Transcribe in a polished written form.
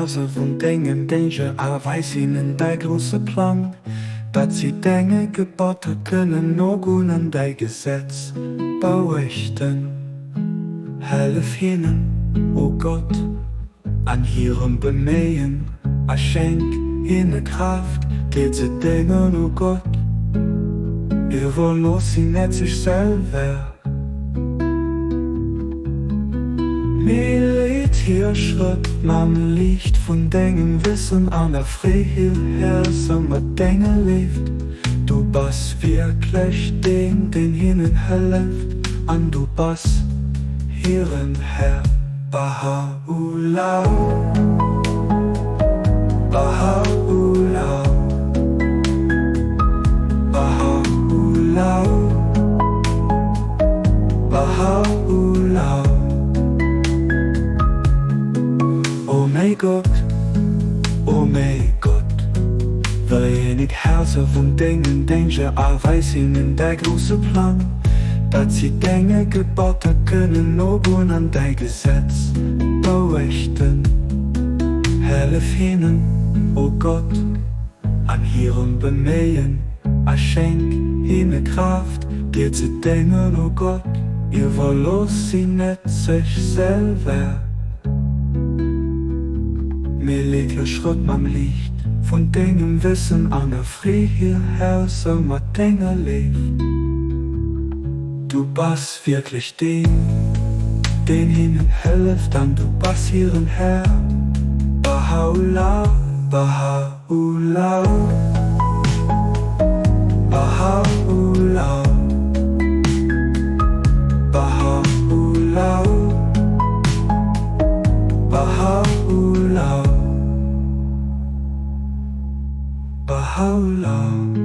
Herze vun dengen Dénger a weis hinnen däi grousse Plang, datt si denge Geboter kënnen nogoen an däi Gesetz beuechten. Hëllef hinnen, o Gott, an hirem Beméien a schenk hinne Kraaft, dir ze déngen, o Gott. Iwwerlooss si net sech selwer. Mee leet hir Schrëtt mam Liicht vun dengem Wëssen an erfree hir Häerzer mat denger Léift. Du bass wierklech deen, deen hinnen hëlleft, an du bass hiren Här. Baha'u'llah, Baha'u'llah, Baha'u'llah, Baha'u'llah. O mäi Gott, o mäi Gott, Vereeneg Häerzer vun dengen Dénger a weis hinnen däi grousse Plang, datt si denge Geboter kënnen nogoen an däi Gesetz beuechten. Hëllef hinnen, o Gott, an hirem Beméien a schenk hinne Kraaft, dir ze déngen, o Gott, iwwerlooss si net sech selwer. Mee leet hir Schrëtt mam Liicht vun dengem Wëssen an erfree hir Häerzer mat denger Léift. Du bass wierklech deen, deen hinnen hëlleft, an du bass hiren Här. Baha'u'llah, Baha'u'llah, Baha'u'llah, Baha'u'llah. Baha'u'llah, Baha'u'llah.